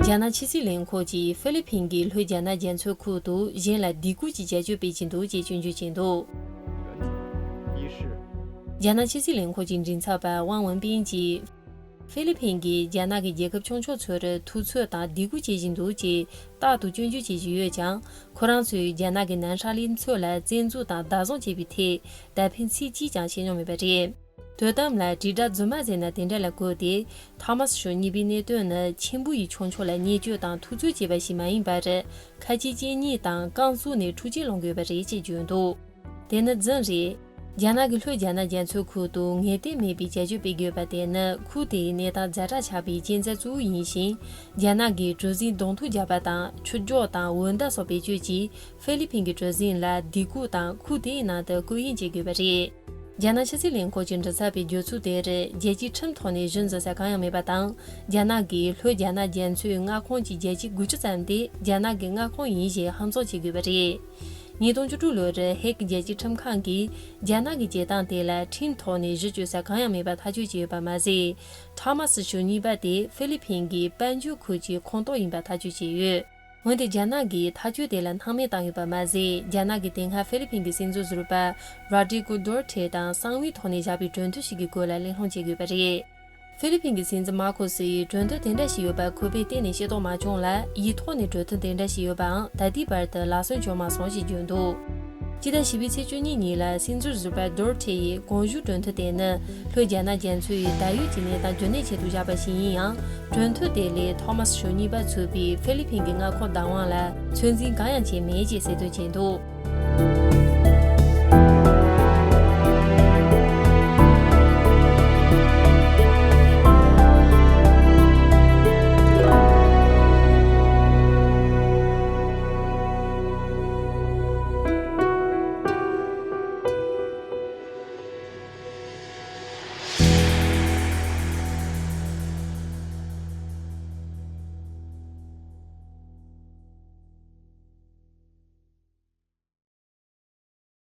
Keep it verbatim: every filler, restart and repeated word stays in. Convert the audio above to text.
རྒྱ་ནག་ཕྱི་སྲིད་ལས་ཁུངས་ཀྱིས་ཧྥི་ལི་ཕིན་གྱིས་ལྷོའི་རྒྱ་ནག་རྒྱ་མཚོའི་ཁུལ་དུ་གཞན་ལ་སྡིགས་སྐུལ་གྱི་བྱ་སྤྱོད་སྤེལ་གྱི་འདུག་ཅེས་སྐྱོན་བརྗོད་བྱས་འདུག། རྒྱ་ནག་ཕྱི་སྲིད་ལས་ཁུངས་ཀྱི་མགྲིན་ཚབ་པ་ཝང་ཝུན་པིན་གྱིས། ཧྥི་ལི་ཕིན་གྱིས་རྒྱ་ནག་གི་རྒྱལ་ཁབ་ཆུང་ཆུང་ཚོར་ཐུབ་ཚོད་དང་སྡིགས་སྐུལ་བྱེད་བཞིན་འདུག་ཅེས་རྟག་ཏུ་སྐྱོན་བརྗོད་བྱེད་བཞིན་ཡོད་ཀྱང་། ཁོ་རང་ཚོས་རྒྱ་ནག་གི་ནན་ཧྲ་གླིང་མཚོ་ལ་བཙན་འཛུལ་དང་བདག་བཟུང་བྱས་པའི་ཐད་ད་ཕན་ཚིག་གཅིག་ཀྱང་བྱས་མྱོང་མེད་པ་རེད། དོ་དམ་ལ་དྲིལ་བསྒྲགས་རྫུན་མ་ཟེར་ན་དེ་འདྲ་ལ་གོ་སྟེ། ཐོ་མཱ་སི་ཞོ་གཉིས་པའི་གནད་དོན་ནི་ཆེན་པོ་ཡི་ཆུང་ཆུང་ལ་བརྙས་བཅོས་དང་ཐུབ་ཚོད་བྱས་པ་ཞིག་མ་ཡིན་པར། ཁ་ཆེའི་གཅེས་ཉེས་དང་རྐང་བཙུགས་ནས་འཁྲུག་ཆ་སློང་དགོས་པ་རེད་ཅེས་བརྗོད་འདུག། དེ་ནི་རྫུན་རེད། རྒྱ་ནག་གི་ལྷོ་རྒྱ་ནག་རྒྱ་མཚོའི་ཁུལ་དུ་ངེས་གཏན་མེད་པའི་བྱ་སྤྱོད་སྤེལ་དགོས་པ་དེ་ནི་ཁུལ་དེའི་གནས་སྟངས་ཛ་དྲག་ཆགས་པའི་རྐྱེན་རྩ་གཙོ་བོ་ཡིན་ཞིང་། རྒྱ་ནག་གིས་གྲུ་གཟིངས་གདོང་ཐུག་བརྒྱབ་པ་དང་ཆུ་སྒྱོགས་དང་འོད་མདའ་སོགས་བེད་སྤྱོད་ཀྱིས་ཧྥི་ལི་ཕིན་གྱི་གྲུ་གཟིངས་ལ་སྡིགས་སྐུལ་དང་ཁུལ་དེའི་ནང་དུ་སྐུ་ཡིན་བྱེད་དགོས་པ་རེད། རྒྱ་ནག་ཕྱི་སྲིད་ལས་ཁུངས་ཀྱིས་འབྲི་ཚར་བའི་བརྗོད་ཚུལ་དེར་རྒྱལ་སྤྱིའི་ཁྲིམས་ཐོག་ནས་གཞི་འཛིན་ས་གང་ཡང་མེད་པ་དང་། རྒྱ་ནག་གིས་ལྷོ་རྒྱ་ནག་རྒྱ་མཚོའི་མངའ་ཁོངས་ཀྱི་བརྒྱ་ཆ་དགུ་བཅུ་ཙམ་དེ་རྒྱ་ནག་གི་མངའ་ཁོངས་ཡིན་ཞེས་ཧམ་བཟུང་བྱེད་དགོས་པ་རེད། ཉིས་སྟོང་བཅུ་དྲུག་ལོར་ཧེག་རྒྱལ་སྤྱིའི་ཁྲིམས་ཁང་གིས་རྒྱ་ནག་གི་བྱེད་སྟངས་དེ་ལ་ཁྲིམས་ཐོག་ནས་གཞི་བཅོལ་ས་གང་ཡང་མེད་པ་ཐག་གཅོད་བྱས་ཡོད་པ་མ་ཟད། ཐོ་མཱ་སི་ཞོ་གཉིས་པ་དེ་ཧྥི་ལི་ཕིན་གྱི་དཔལ་འབྱོར་ཁུལ་གྱི་ཁོངས་གཏོགས་ཡིན་པ་ཐག་གཅོད་བྱས་ཡོད། འོན་ཏེ་རྒྱ་ནག་གིས་ཐག་གཅོད་དེ་ལ་སྣང་མེད་བཏང་ཡོད་པ་མ་ཟད། རྒྱ་ནག་གི་དེ་སྔ་ཧྥི་ལི་ཕིན་གྱི་སྲིད་འཛིན་ཟུར་པ་རོ་ཌི་གོ་ཌོར་ཁྲེ་དང་གསང་བའི་ཐོག་ནས་བཞག་པའི་གྲོས་མཐུན་ཞིག་གི་སྐོར་ལ་གླེང་སློང་བྱེད་དགོས་པ་རེད། ཧྥི་ལི་ཕིན་གྱི་སྲིད་འཛིན་མར་ཁོ་སི་ཡིས་གྲོས་མཐུན་དེ་འདྲ་ཞིག་ཡོད་པ་ཁོ་པས་གཏན་ནས་ཤེས་རྟོགས་མ་བྱུང་ལ། ཡིག་ཐོག་ནས་གྲོས་མཐུན་དེ་འདྲ་ཞིག་ཡོད་པའང་ད་ལྟའི་བར་དུ་ལག་སོན་བྱུང་མ་སོང་ཞེས་བརྗོད་འདུག། སྤྱི་ཟླ་བཞི་པའི་ཚེས་བཅུ་གཉིས་ཉིན་ལ་སྲིད་འཛིན་ཟུར་པ་ཌོར་ཁྲེ་ཡིས་གོང་ཞུས་གྲོས་མཐུན་དེ་ནི་ལྷོ་རྒྱ་ནག་རྒྱ་མཚོའི་ད་ཡོད་ཀྱི་གནས་སྟངས་རྒྱུན་གནས་ཆེད་དུ་བཞག་པ་ཞིག་ཡིན་ཡང་། གྲོས་མཐུན་དེ་ལས་ཐོ་མཱ་སི་ཞོ་གཉིས་པ་ཚུད་པའི་ཧྥི་ལི་ཕིན་གྱི་མངའ་ཁོངས་བདག་དབང་ལ་ཚོད་འཛིན་གང་ཡང་བྱས་མེད་ཅེས་གསལ་སྟོན་བྱས་འདུག།